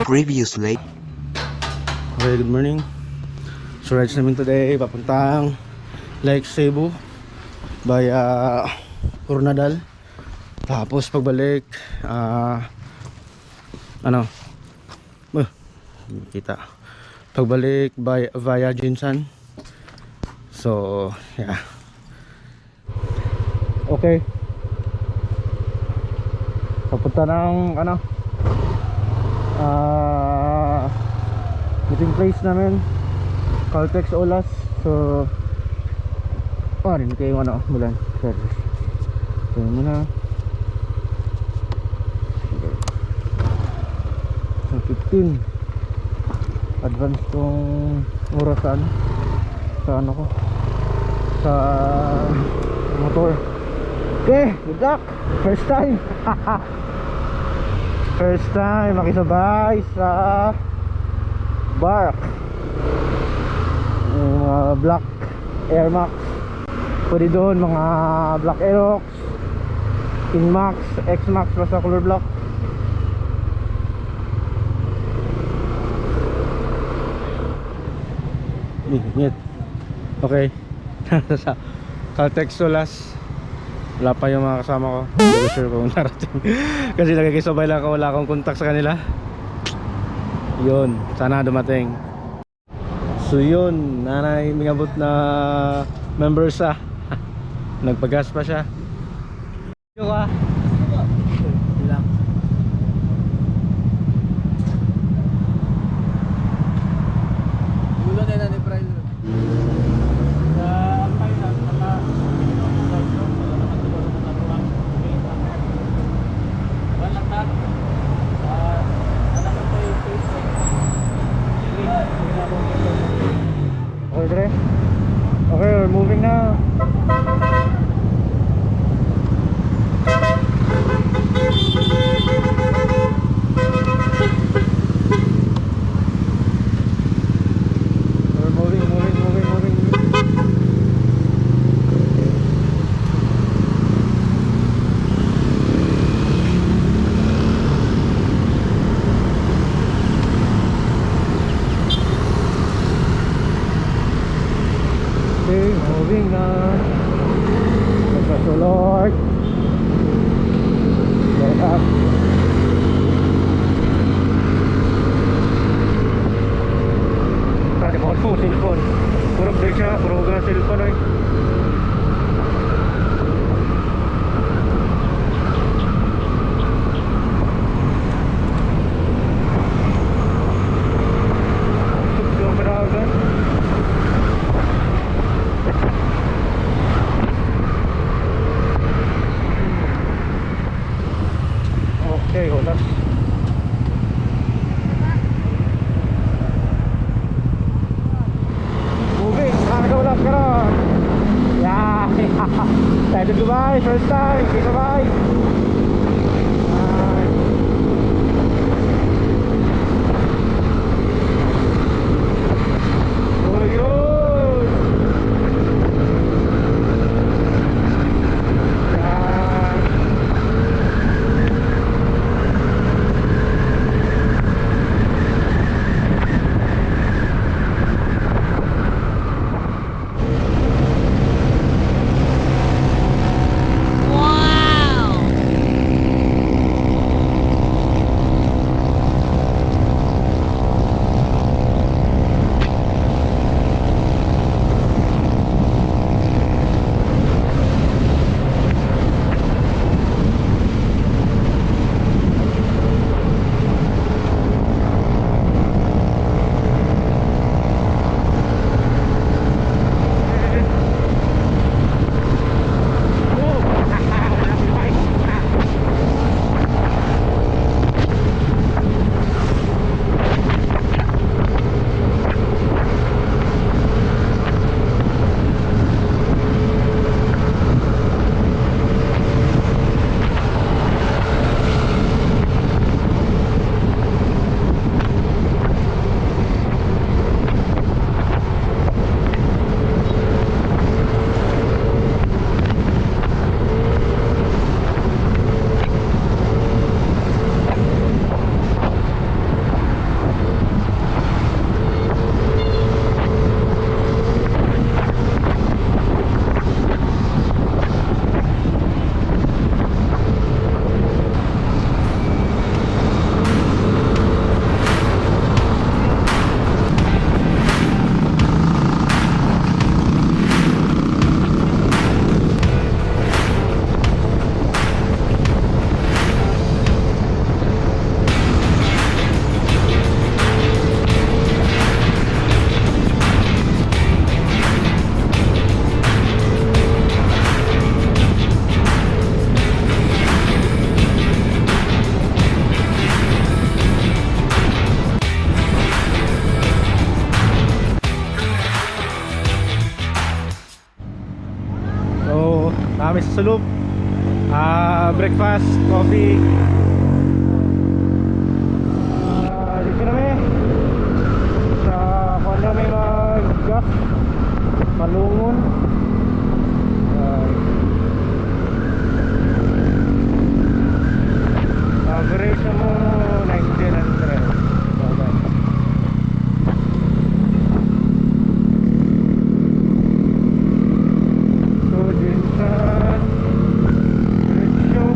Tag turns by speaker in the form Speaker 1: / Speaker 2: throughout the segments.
Speaker 1: Previously.
Speaker 2: Okay, good morning. So rides namin today papuntang Lake Cebu via Coronadal. Tapos pagbalik ano? Kita. Pagbalik by via GenSan. So, yeah. Okay. Papunta ng ano? Meeting place namin, Caltex Olas. So oh, rin kayo ano, bulan service. So yun muna. Okay. So 15 advance tong oras sa ano, sa ano ko, sa motor. Okay, good luck. First time. First time makisabay sa Bark. Yung mga Black Air Max. Pwede doon mga Black Aerox, Inmax, X-Max, basta color black. Init. Okay. Nasa Caltex Solas. Wala pa yung mga kasama ko. Hindi ko sure kung narating. Kasi nagkikisabay lang ako, wala akong contact sa kanila. Yun, sana dumating. So yun, nanay mingabot na member sa nagpagas pa siya. Yo ka. Lang.
Speaker 3: Ulo na ni Brian. Sa final, naka wala ta. Anak ko yung
Speaker 2: Okay, Dre. Okay, we're moving now. We're moving, moving, moving, moving. Okay, moving na. Trust the Lord. Get up. Tadi mo po cellphone. Puro break siya, puro ka cellphone oy. Tuk tuk. Okay, holas. Moving, nakakaulas karon. Yeah. Time to Dubai, first time. Kita bye. Bye. Oh, yun. Yeah.
Speaker 4: Wow!
Speaker 2: Kami sa Sulub. Breakfast, coffee. Dito kami. Sa kung may mag-gas. Malungon. Average mo 1900. Okay. So, Jinsan, diretso.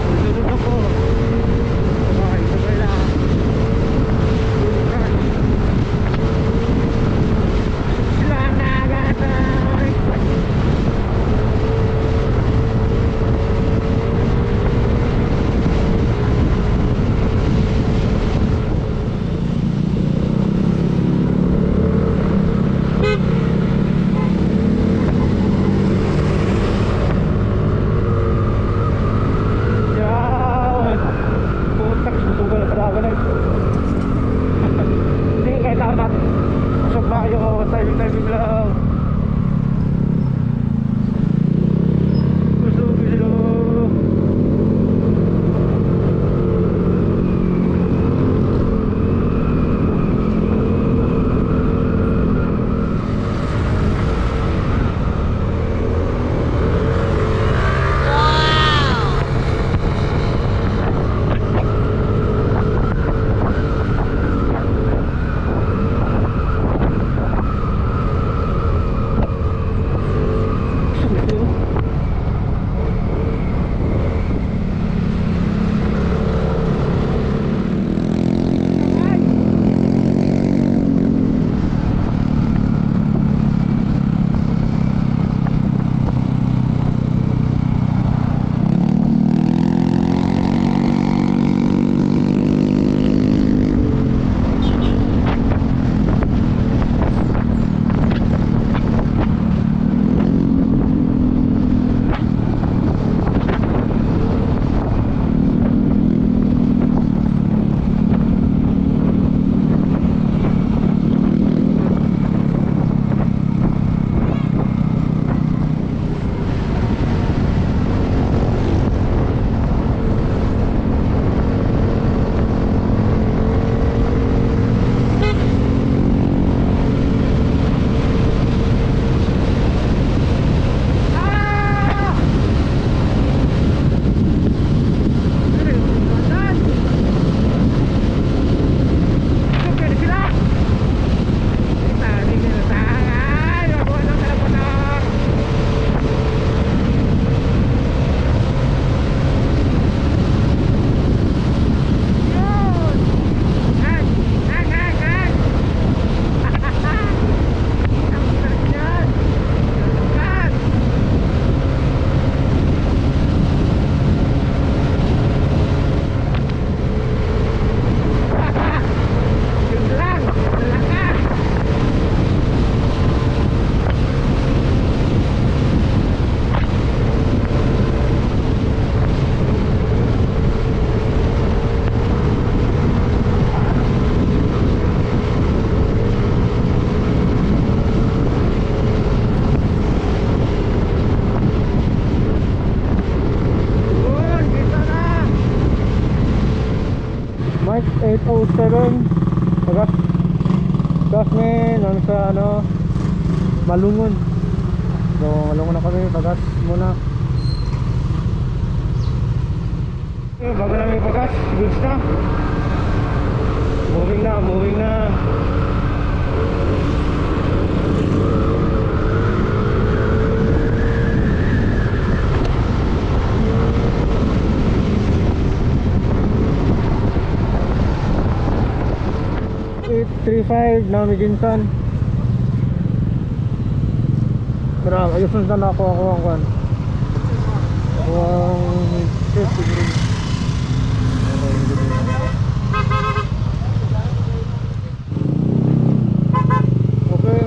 Speaker 2: Susunod ako. Sabay, sabay lang. Sila na agad ay. Yan! Putak, susugal na pala ako na. Hindi, kahit tama. Usog ba kayo? Timing, timing lang. Usog sila. Usog sila. Mike 807. Gas. Gas men, ano sa ano, Malungon. So Malungon na kami, pagas muna. Eh, bago namin ipagas, goods na. Moving na, moving na. 835 Nami Ginsan. Grabe, ayos na ako ako ang kwan. Ako ang shit, siguro. Okay, hindi din. Okay,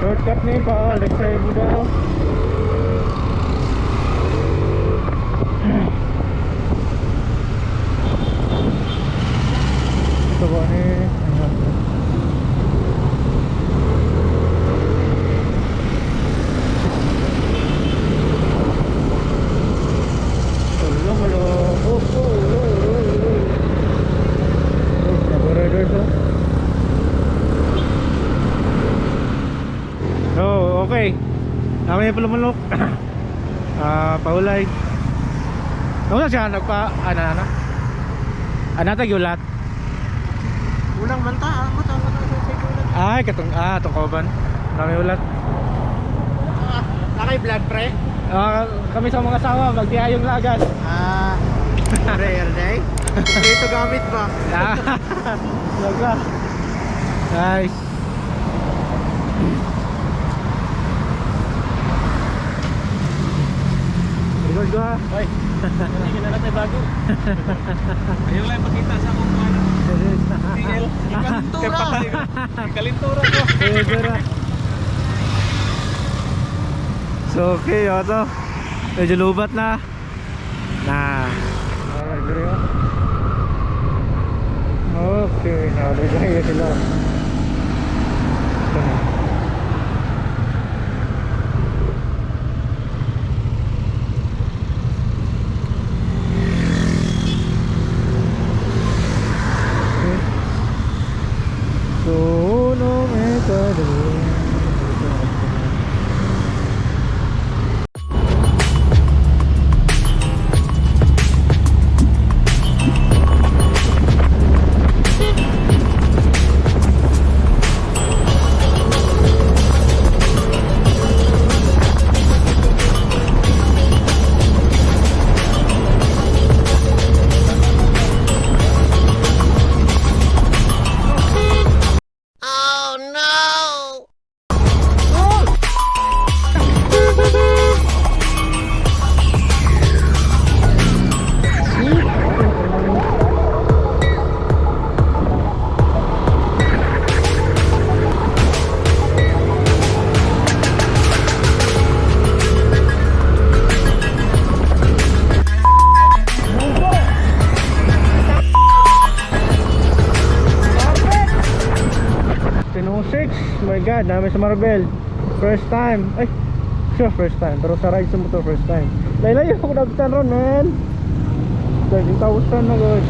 Speaker 2: Shortcut ni pa, Lake Cebu daw. Ito ba ni? Ayan. Hello, hello. Oh. Oh, nag-riders, oh. So, okay. Kami pala manok. Ah, paulay. Ano siya nagpa ana ana. Ana ta gyulat.
Speaker 3: Unang manta, ah, mata mata sa sigulat.
Speaker 2: Ay katong tong kauban. Kami ulat.
Speaker 3: Nakay blood pre.
Speaker 2: Ah, kami sa mga asawa magtiyayong lagas.
Speaker 3: Ah, rare day. Ito gamit ba?
Speaker 2: Ah. Laga. Nice. Record ko ha.
Speaker 3: Hoy. Hindi na natin bago.
Speaker 1: Ayaw lang ipakita sa akong ano. TL.
Speaker 3: Kalintura.
Speaker 1: Kalintura ko.
Speaker 2: Kalintura. So okay, o to. Medyo lubat na. Na. Okay, nalagay sila. Ito na. Okay. So, no me tarde. 10:06. My God, namin sa Marbel. First time. Ay, sure first time. Pero sa ride sa motor first time. Laylayo ako nagtan ron, man. 13,000 na good.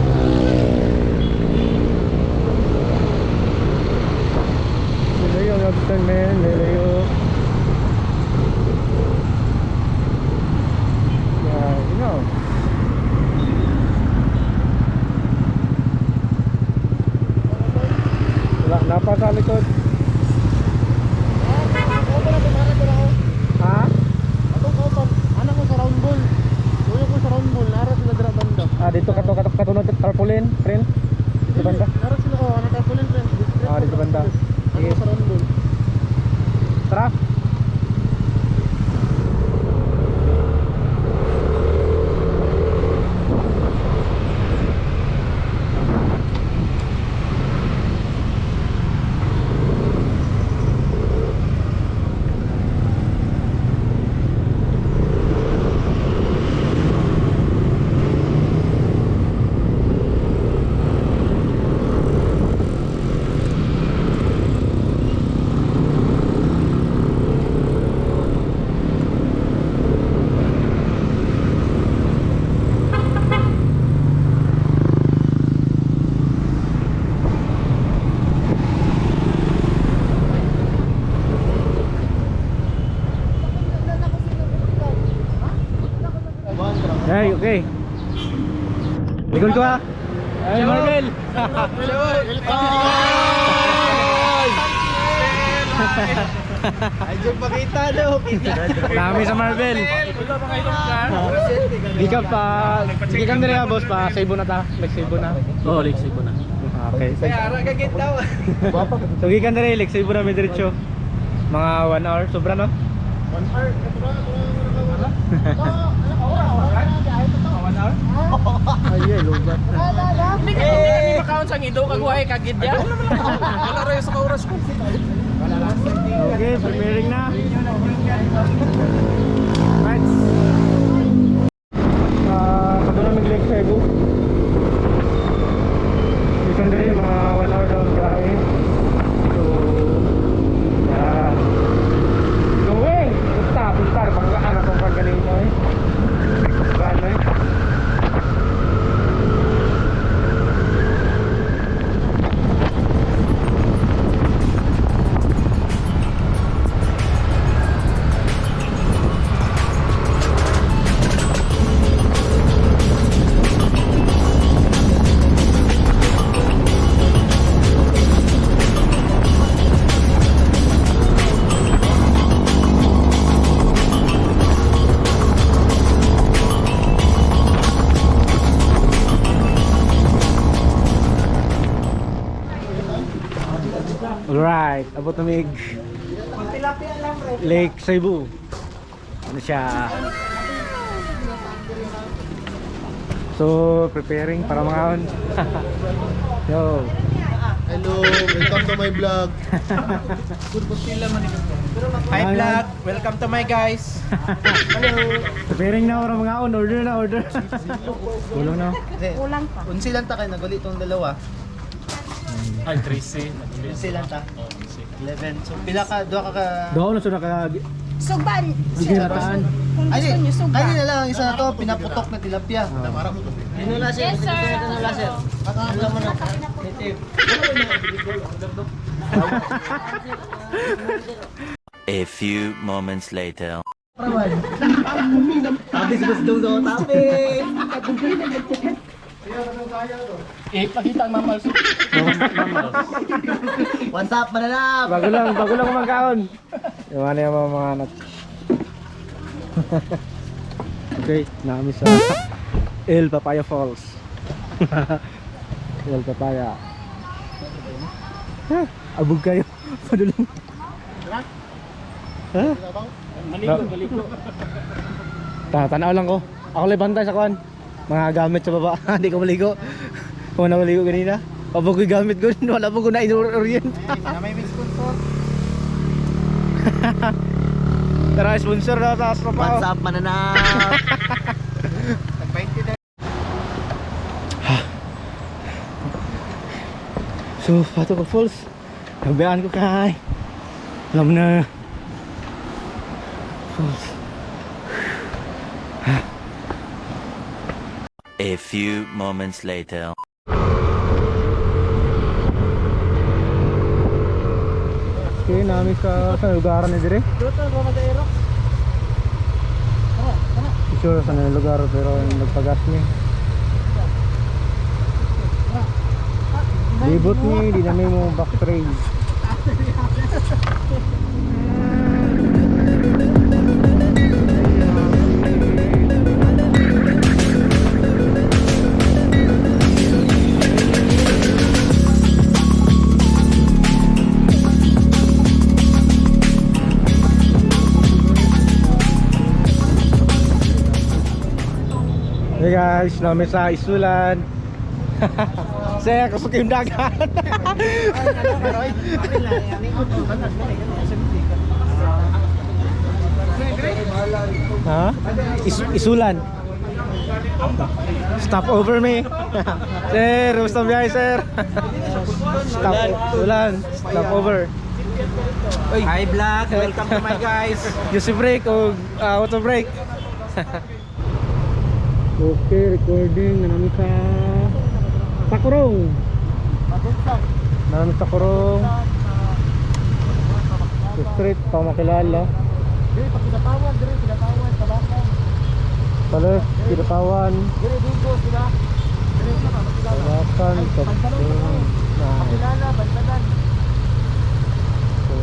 Speaker 2: Laylayo nagtan, man. Laylayo. Yeah, you know. Wala, napa sa likod. Ha?
Speaker 3: Atong kauban, anak ko sa round ball. Uyo ko sa round ball, nara sila dira banda.
Speaker 2: Ah, dito kato kato katunod tarpaulin, friend. Dito banda.
Speaker 3: Nara sila ko, anak tarpaulin friend.
Speaker 2: Ah, dito banda.
Speaker 3: Ano
Speaker 2: Sige.
Speaker 3: ko sa round ball.
Speaker 2: Tara. Hey, okay. Likod ko ha. Ay, Marvel.
Speaker 3: Ay, joke pakita daw.
Speaker 2: Dami sa Marvel. Gikan pa, gikan nila ya, boss pa, save na ta, like save na.
Speaker 1: Oo, like save na.
Speaker 2: Okay.
Speaker 1: Kaya ara ka git daw.
Speaker 2: So gikan nila, like save na may diretso. Mga 1 hour, sobra no?
Speaker 3: 1 hour. Ito na, ito na, ito na.
Speaker 1: 1 hour?
Speaker 2: Ay, ay, lubat.
Speaker 1: Hindi ka hindi makaon sa ngido kag waay kagid ya. Wala ra sa oras ko.
Speaker 2: Okay, preparing na. Right. Padung na mig Lake Sebu. Bisan diri mga 1 hour daw ang biyahe. So, yeah. Going! Punta, punta. Banggaan akong pagaling mo eh. Banggaan eh. Alright, abot na mig Lake Sebu. Ano siya? So, preparing para mangaon. Yo.
Speaker 3: Hello, welcome to my vlog.
Speaker 1: Hi vlog! Welcome to my guys!
Speaker 2: Preparing na para mangaon, order na order. Kulang na.
Speaker 4: Kulang pa.
Speaker 3: Unsi lang ta kay naguli itong dalawa.
Speaker 1: Ay, 13.
Speaker 3: Unsi lang ta. 11. So pila ka, duha ka ka.
Speaker 2: Doon na sila ka
Speaker 4: Sugba.
Speaker 2: ginataan.
Speaker 4: Kung gusto niyo, sugba.
Speaker 3: Ay, na lang ang isa na to, pinaputok na tilapia.
Speaker 4: Yes, sir.
Speaker 5: A few moments later.
Speaker 3: Tapis gusto do, tapis.
Speaker 1: Eh, pakita ang mamas.
Speaker 3: What's up, mananap?
Speaker 2: Bago lang kumangkaon. Yung ano yung mga anak. Okay, naami sa El Papaya Falls. El Papaya. Ha, abog kayo. Padulong. Ha?
Speaker 1: Maligo, maligo.
Speaker 2: Tanaw lang ko. Ako lang bantay sa kuan. Mga gamit sa baba. Hindi ko maligo. Kung na maligo kanina. Abog ko yung gamit ko. Wala po ko na in-orient.
Speaker 3: May may sponsor.
Speaker 2: Tara, sponsor na sa Astro pa.
Speaker 3: What's up, mananap?
Speaker 2: So, Pato ko Falls. Nagbayaan ko kay. Alam na. Falls.
Speaker 5: A few moments later.
Speaker 2: Okay, namin sa lugar ni dire. Sure sa lugar pero nagpagas ni. Libot ni, di namin mo back trail. Hey guys, namin sa Isulan. Sir, kusog yung dagat. Ha? Isulan. Stop over me. Sir, kumusta ang biyahe, sir? Stop ulan. Stop over.
Speaker 1: Hi vlog! Welcome to my guys!
Speaker 2: Use break o auto break. Okay, recording na namin sa Takurong. Namin sa Takurong. Sa street, pa makilala.
Speaker 3: Dire pagkinatawan, dire pinatawan, tabakan.
Speaker 2: Sa left, Pinatawan.
Speaker 3: Dire Digos, di ba? Dire sa makilala.
Speaker 2: Tabakan, Takurong. Nice.
Speaker 3: Makilala, bantalan.
Speaker 2: So,